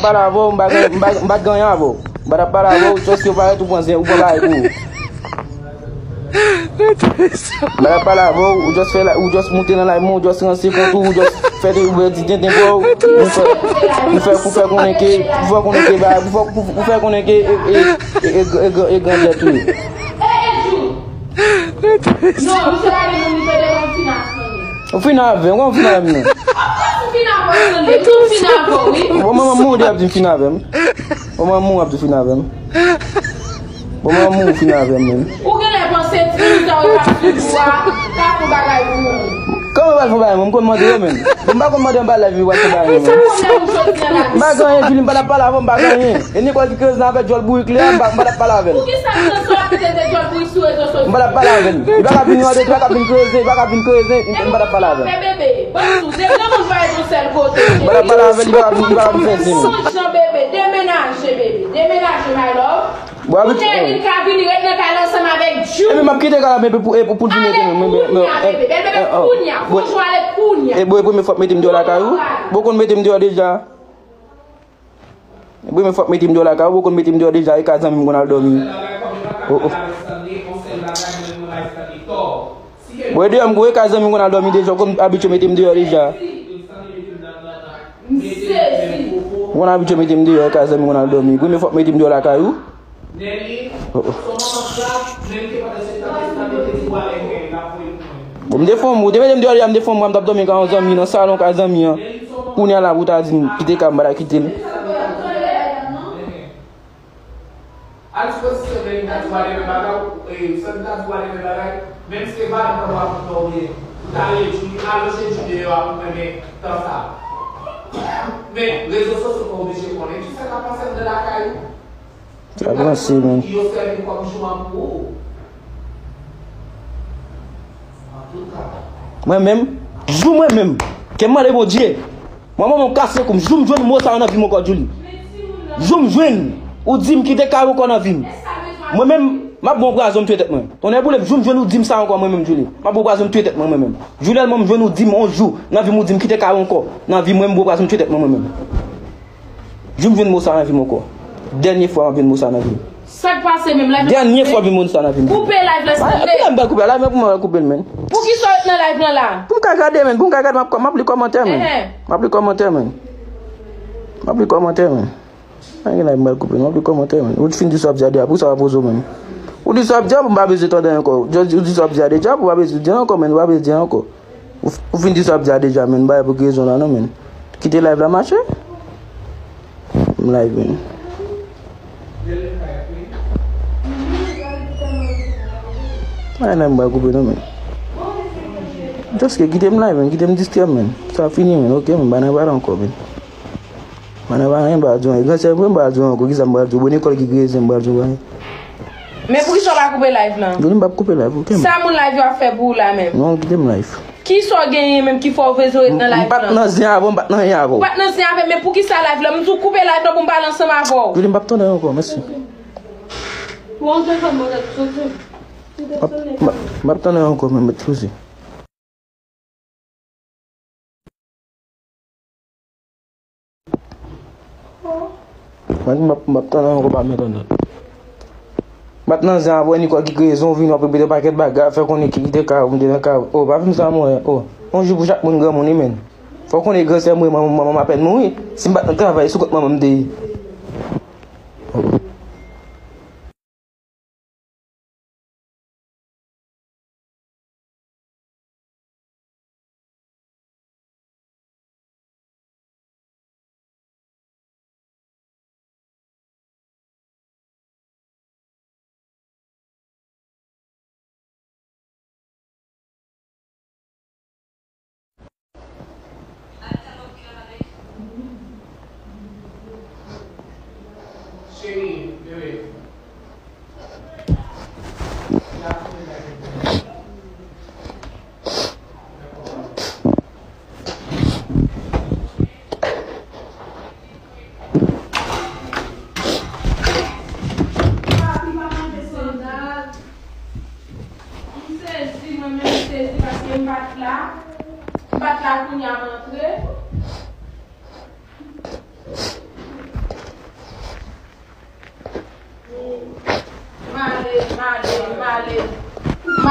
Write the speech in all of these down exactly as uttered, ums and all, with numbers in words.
Pale avè w, m pa gen, m pa, m pa t gen anyen avè w. M pa t ap pale avè w, just yo parèt ou pran zen, ou pran bagay pou ou. M pa t ap pale avè w, ou just fè la, ou just moute nan live mwen, ou just ranse kont ou, ou just fè te ouvè di tenten pou ou. Ou fè, ou fè, ou fè konnen ke, ou fè konnen ke, ba, ou fè, ou, ou fè konnen ke, e, e, e, e, e, e, e grandèt ou ye. Non, misye pa gen moun li pede nan finans nan. Ou fin avè m, ou fin avè m non. Of course ou fin avè m, ou fin avè m, wi. Bon, manman m ou ap di m fin avè m. Bon, manman m ou ap di fin avè m. Bon, manman m ou fin avè m menm. Ou genlè panse ti moun sa yo k ap swiv ou a ka fè bagay pou ou. Kòman w pral fè bagay mwen? M konn mande yo menm. Bon, m pa konn mande anba live ou pral fè bagay mwen. Sa pwoblèm ou jodi a la? M pa gen anyen, Julie, m pa t ap pale avè w, m pa gen anyen. E Nicole ki kreze avèk djòl bourik li a, m pa, m pa t ap pale avè l. Poukisa m nan sou ap kite de djòl bourik sou rezo sosyo? M pa t ap pale avè l. Li pa ka vin mande, li pa ka vin kreze, li pa ka vin kreze, m pa t ap pale avè l. Fè bebe, ban sou, de granmoun pa ret yon sèl kote. M pa t ap pale avè l, li pa ka vin, li pa ka vin fè zen. Sonj nan bebe, demenaje bebe, demenaje my love. Bon, abit- Kounye a li ka vini ret nan kay la ansanm avèk Djou. Epi m ap kite kay la, men pou, pou, pou, pou l vini ete men, men, men, men, kounya, bebe, bebe, kounya, fò w ale kounya. E bon, e premye fwa w mete m deyò lakay ou? Bon, w konn mete m deyò deja. Bon, men fòk mete m deyò lakay ou, ou konn mete m deyò deja, e kay zanmi m konn al dòmi. Oh, oh. Bon, e deyò m gwo, e kay zanmi m konn al dòmi deja, ou konn abitye mete m deyò deja. Ou konn abitye mete m deyò, e kay zanmi m konn al dòmi. Bon, men fòk mete m deyò lakay ou. Oh, oh. Bon, m te fè yon mou, ou te mete m deyò deja, m te fè yon mou, m t ap dòmi kay yon zanmi, nan salon kay zanmi an. Kounye a la, pou ta di m kite kay, m pa ta kite l. Al sou pozisyon, men li ta di w ale men bagay, e, Sandra ta di w ale men bagay, menm si se pa nan kòb w ap fè w byen, ou ta rele Djoulie, alonje Djoulie deyò a pou mwen men tan sa. Men, rezo sosyo pa oblije konnen kisa k ap pase anndan lakay ou. Sa branche, men. Yo sèvi kòm jouman pou ou. Mwen menm, jou mwen menm, ke m mande Bondye, mwen, mwen, mwen kase kou m, jou m jwenn mo sa yo nan vi m ankò, Djoulie. Jou m jwenn, ou di m kite kay ou ankò nan vi m. Mwen menm, m ap bon pwazon m tye tèt mwen. Tonnè boule m, jou m jwenn ou di m sa ankò, mwen menm, Djoulie. M ap bon pwazon m tye tèt mwen, mwen menm. Jou lèlman m jwenn ou di m on jou, nan vi m ou di m kite kay ou ankò, nan vi m mwen m bon pwazon m tye tèt mwen, mwen menm. Jou m jwenn mo sa nan vi m ankò. Dènye fwa m ap jwenn mo sa nan vi m. Sa k pase menm? Live la. Dènye fwa m jwenn mo sa nan vi m. Koupe live la, Stanley. Epi la m pral koupe live, men pou mwen koupe l, men. Poukisa w ret nan live lan la? Pou m ka gade, men. Pou m ka gade, m ap, m ap li kòmantè, men. M ap li kòmantè, men. M ap li kòmantè, men. Pa gen live m pral koupe l, m ap li kòmantè, men. Ou fin di sa w ap di a deja, poukisa w pa poze w menm? Ou di sa w ap di a, pou m pa bezwen tande ankò. Ou di sa w ap di a deja, pou m pa bezwen di ankò, men. Ou pa bezwen di ankò. Ou, ou fin di sa w ap di a deja, men, m pa pou ki rezon la non, men. Kite live la mache. M live, men. Ay, nan m pa koupe non, men. Just kite m live, men. Kite m distrè m, men. Sa fini, men. Ok, men, m pa nan pale ankò, men. M pa nan pale, m pa di w anyen. Gran sè m, m pa di w ankò. Kisa m pral di w? Bon, Nicole ki kreze m, m pral di w anyen. Men poukisa w pa koupe live lan? Joli, m p ap koupe live, ok, men. Sa moun live yo ap fè pou ou la menm? Non, kite m live. Kisa w genyen menm ki fè w bezwen ret nan live lan? M pa t nan zen avè w, m pa t nan anyen avè w. Ou pa t nan zen avè m, men poukisa live lan? M di w koupe live lan pou m pale ansanm avè w. Joli, m p ap tande ankò, mèsi. Ou an telefòn mwen soti. M ap, m ap, m ap tande ankò, men mèt soti. Mwen, m ap, m ap tande ankò, pa m tande. M ap nan zen avè Nicole ki kreye zon vini, w ap repete yon pakèt bagay, fè konnen ki kite kay ou, m te nan kay ou. Oh, pa fè m sa, mwen, oh. Yon jou pou chak moun granmoun, wi, men. Fò w konnen gran sè mwen, manman, manman m apèn mouri. Si m pa t nan travay, sou kont manman m te ye. Oh.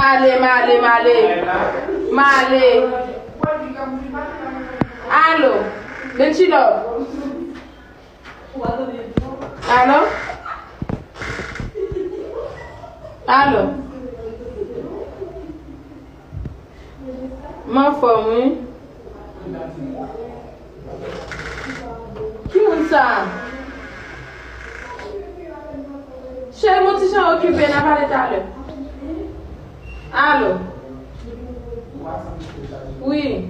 Male, male, male. Male. Alo. Benchilò. Alo? Alo? M anfòm, wi. Ki moun sa a? Cheri, m on ti jan okipe, n a pale talè. Alo? Wi.